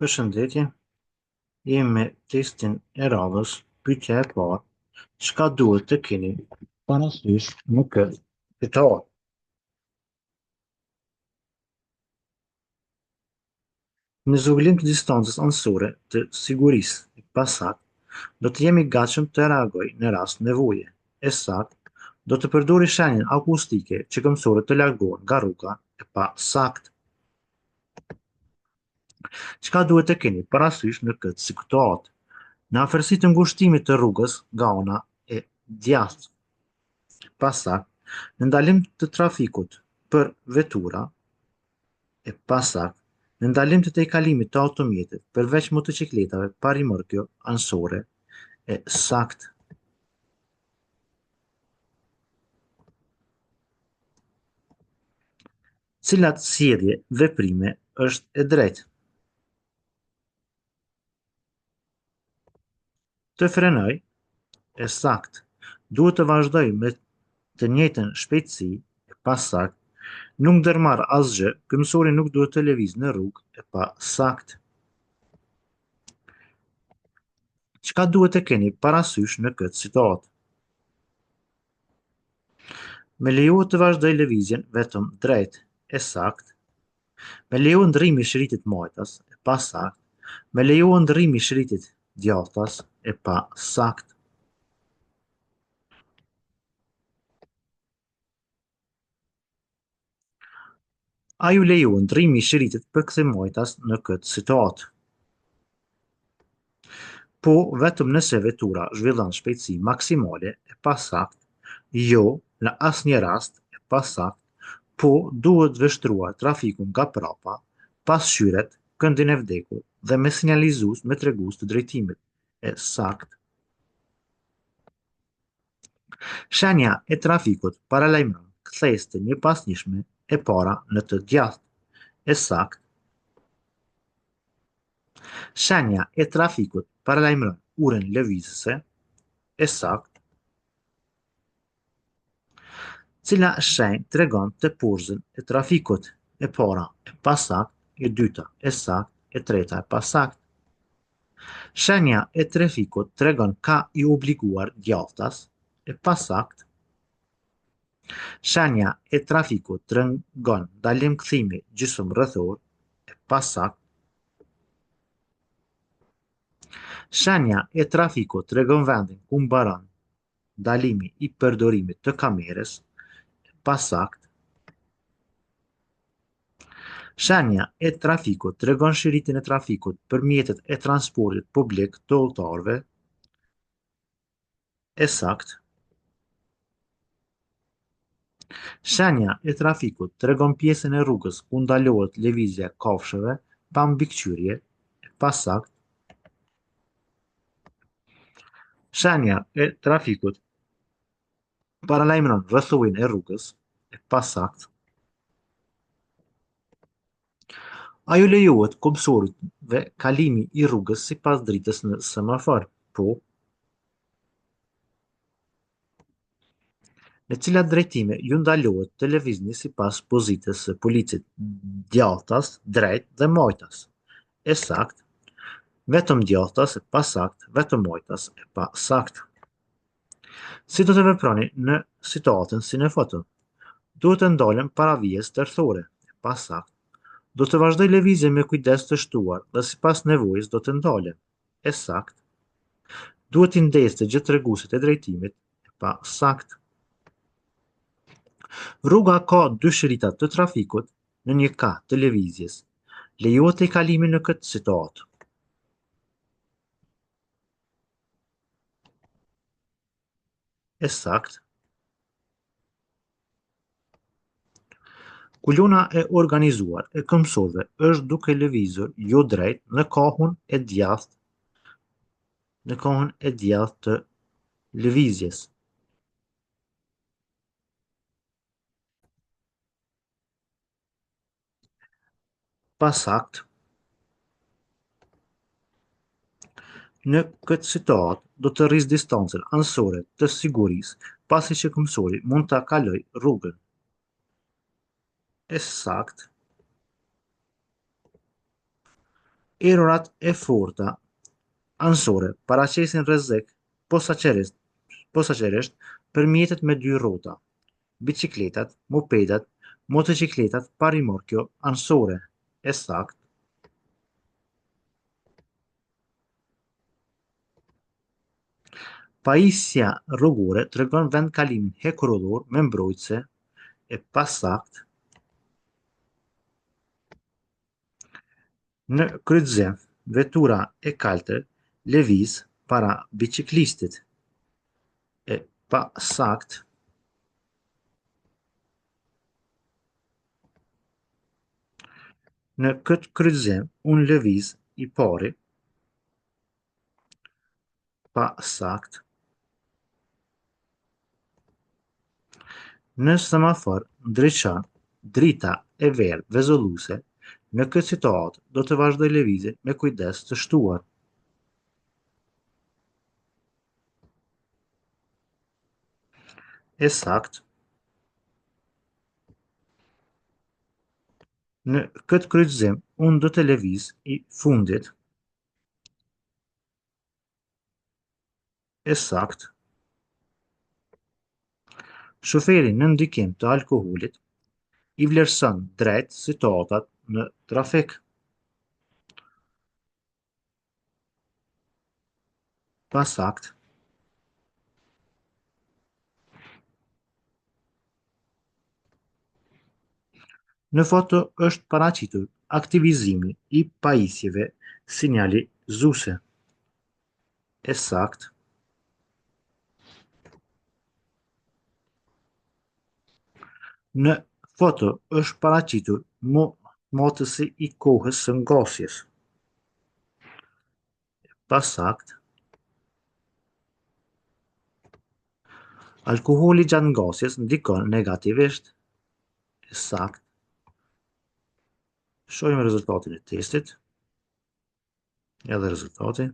Përshëndetje, jemi me testin e radhës, pyetja e parë, çka duhet të keni parasysh në këtë situatë? Në zvogëlim të distancës anësore të sigurisë, e pasaktë, do të jem i gatshëm të reagoj në rast nevoje. E saktë, do të përdori shenjën akustike që këmbësorët të largohen nga rruga, e pasaktë. Çka duhet të keni parasysh në këtë situatë? Në afërsi të ngushtimit të rrugës nga ana e djathtë. Pasaktë, në ndalim të trafikut për vetura, e pasaktë, në ndalim të tejkalimit të automjeteve përveç motoçikletave pa rimorkio anësore, e saktë. Cilat sjellje veprime është e drejtë? Të frenoj, e saktë. Duhet të vazhdoj me të njëjtën shpejtësi, e pasaktë. Nuk ndërmarr asgjë, këmbësori nuk duhet të lëvizë në rrugë, e pasaktë. Çka duhet të keni parasysh në këtë situatë? Më lejohet të vazhdoj lëvizjen vetëm drejt, e saktë. Më lejohet ndërrimi i shiritit majtas, e pasaktë. Më lejohet ndërrimi i shiritit djathtas, e pasaktë. A ju lejohet ndërrimi i shiritit për kthim majtas në këtë situatë? Po, vetëm nëse vetura zhvillon shpejtësi maksimale, e pasaktë, jo, në asnjë rast, e pasaktë, po, duhet vështruar trafikun nga prapa, pasqyret, këndin e vdekur dhe me sinjalizues me tregues të drejtimit, e saktë. Shenja e trafikut paralajmëron kthesë të njëpasnjëshme e para në të djathtë. E saktë. Shenja e trafikut paralajmëron urën lëvizëse. E saktë. Cila shenjë tregon teposhtzën e trafikut? E para e pasaktë, e dyta e saktë, e treta e pasaktë. Shenja e trafikut tregon kah i obliguar djathtas, e pasaktë. Shenja e trafikut tregon ndalim kthimi gjysmë rrethor, e pasaktë. Shenja e trafikut tregon vendin ku mbaron ndalimi i përdorimit të kamerës, e pasaktë. Shenja e trafikut tregon shiritin e trafikut për mjetet e transportit publik të udhëtarëve, e saktë. Shenja e trafikut tregon pjesën e rrugës ku ndalohet lëvizja e kafshëve pa mbikëqyrje, e pasaktë. Shenja e trafikut paralajmëron rrethojën e rrugës, e pasaktë. A ju lejohet këmbësorëve kalimi i rrugës sipas dritës në semafor? Po. Në cilat drejtime ju ndalohet të lëvizni sipas pozitës së policit? Djathtas, drejt dhe majtas. E saktë. Vetëm djathtas, e pasaktë, vetëm majtas, e pasaktë. Si do të veproni në situatën si në foto? Duhet të ndalem para vijës tërthore, e pasaktë. Do të vazhdoj lëvizjen me kujdes të shtuar dhe sipas nevojës do të ndalem, e saktë. Duhet t'i ndez të gjithë treguesit e drejtimit, e pasaktë. Rruga ka dy shirita të trafikut në një kah të lëvizjes. Lejohet tejkalimi në këtë situatë. E saktë. Kolona e organizuar e këmbësorëve është duke lëvizur jo drejt në kahun e djathtë në kahun e djathtë të lëvizjes. Pasaktë. Në këtë situatë do të rris distancën anësore të sigurisë, pasi që këmbësori mund ta kalojë rrugën. E saktë. Erërat e forta anësore paraqesin rrezik posaçërisht posaçërisht për mjetet me dy rrota, biçikletat, mopedat, motoçikletat pa rimorkio anësore. E saktë. Pajisja rrugore tregon vendkalimin hekurudhor me mbrojtëse e pasaktë. Në kryqëzim, vetura e kaltër lëviz para biçiklistit. E pasaktë. Në këtë kryqëzim, unë lëviz i pari. Pasaktë. Në semafor ndriçon drita e verdhë vezulluese, në këtë situatë do të vazhdoj lëvizjen me kujdes të shtuar. E saktë. Në këtë kryqëzim unë do të lëviz i fundit. E saktë. Shoferi nën ndikim të alkoolit i vlerëson drejt situatat në trafik. Pasaktë. Në foto është paraqitur aktivizimi i pajisjeve sinjalizuese. E saktë. Në foto është paraqitur matësi i kohës së ngasjes. Pasaktë. Alkooli gjatë ngasjes ndikon negativisht. E saktë. Shohim rezultatin e testit. Edhe rezultati.